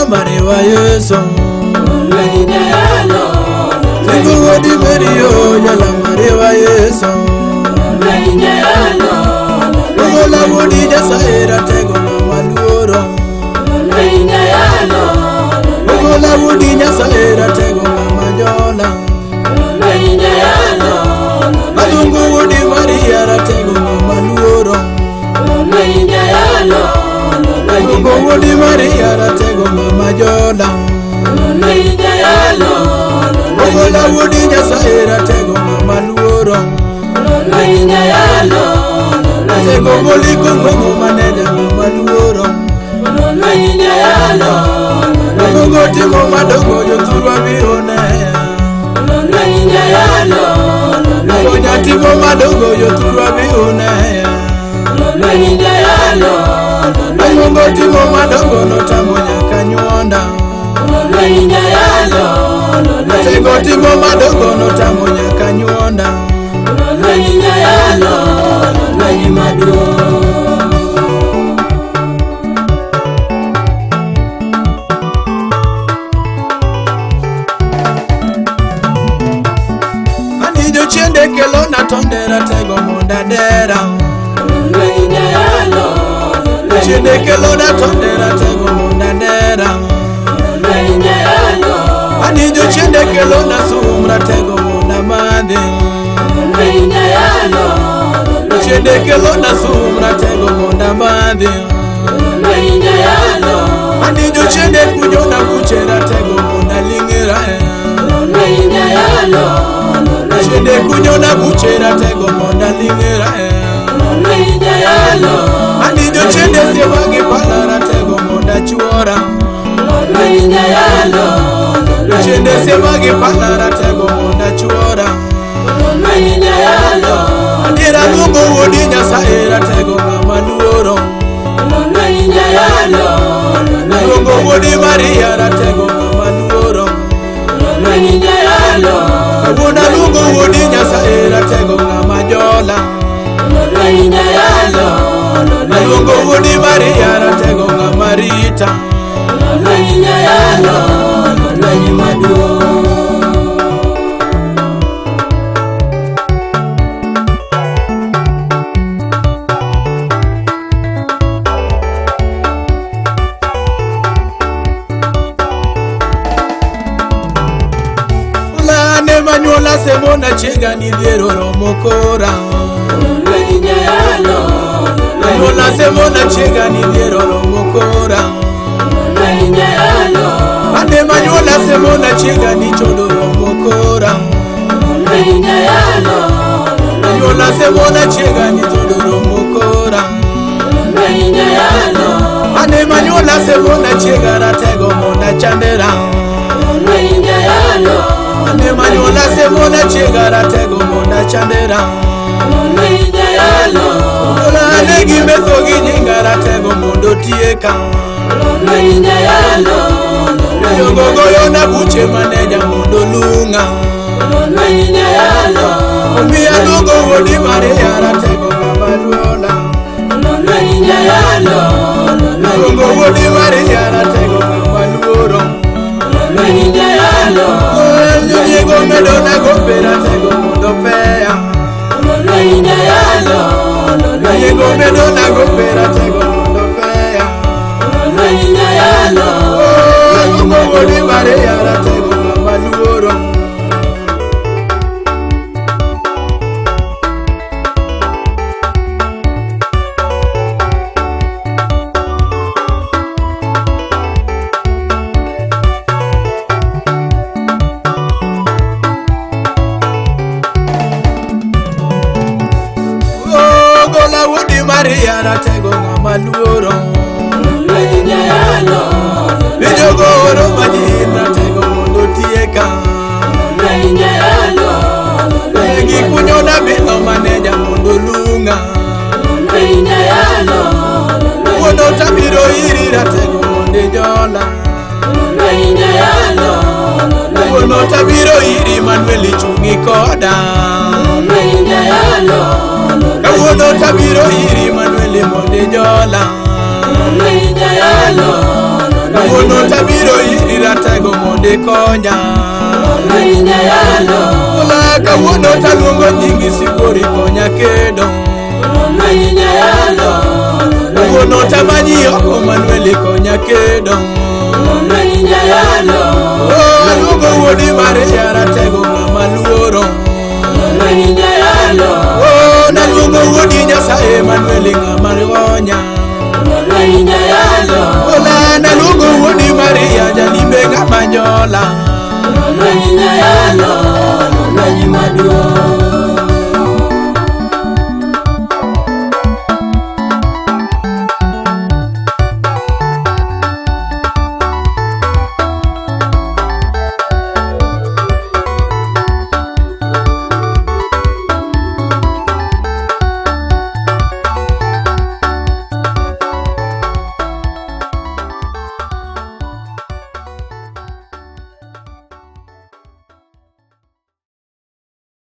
Mariwa Yesu. Luongo wuodi Mario jala Mariwa Yesu. Luongo la wuodi Nyasaye ratego ng'ama luoro. Luongo la wuodi Nyasaye ratego ng'ama jola. Aluongo wuodi Maria ratego ng'ama luoro. Aluongo wuodi Maria ratego ng'ama jola. Luongo la wuodi Nyasaye ratego ng'ama luoro. Ratego moliko ng'ong'o maneja ng'ama luoro. Luongo timo madongo jothurwa biro neya. Luongo jatimo madongo jothurwa biro neya. Aluongo timo madongo notamo nyaka nyuonda. Ratego timo madongo notamo nyaka nyuonda. Ani jochiende kelona tonde ratego mondo adera. Jochiende kelona tonde ratego mondo adera. Ani jochiende kelona sum ratego mondo amadhi. Jochiende kelona sum ratego mondo amadhi. Ani jochiende kunyona buche ratego mondo aling'ra. Jochiende kunyona buche ratego mondo aling'ra. Ani jochiende siewa gi pala ratego mondo achuora. Jochiende siewa gi pala ratego mondo achuora. Adiera luongo wuodi Nyasaye ratego ng'ama luoro. Luongo wuodi Maria ratego ng'ama luoro. Kawuono aluongo wuodi Nyasaye ratego ng'ama jola. Aluongo wuodi Maria ratego ng'ama rita. Lane manyuola semona chiega ni dhier oromo kora. Anyuola semona chiega ni dhier oromo kora. Ane manyuola semona chiega ni chodo oromo kora. Anyuola semona chiega ni chodo oromo kora. Ane manyuola semona chiega ratego mondo achandera. Ane manyuola semona chiega ratego mondo achandera. Ola ane gimetho gi nyinga ratego mondo otieka. Jogo goyona buche maneja mondo olung'a. Omiyo aluongo wuodi Maria ratego ng'ama luola. Aluongo wuodi Maria ratego ng'ama luoro. Jonyiego medona gope ratego mondo peya. Jonyiego medona gope ratego mondo peya. Aluongo wuodi Maria ratego ng'ama luoro. Gola wuodi Maria ratego ng'ama luoro. Ijogo oro manyien ratego mondo otieka. Gikunyona bilo maneja mondo olung'a. Wuono tabiro iri ratego mondo ijola. Wuono tabiro iri Manuel ichung'i koda. Kawuono tabiro iri Manuel mondo ijola. Kawuono tabiro iri ratego mondo ikonya. Ola kawuono taluongo nyingi sibuor ikonya kedo. Kawuono tamanyi oko Manuel ikonya kedo. Oh, aluongo wuodi Maria ratego ng'ama luoro. Oh, naluongo wuodi Nyasaye Manuel ng'ama gonya. Ola naluongo wuodi Maria jalimbe ng'ama nyola.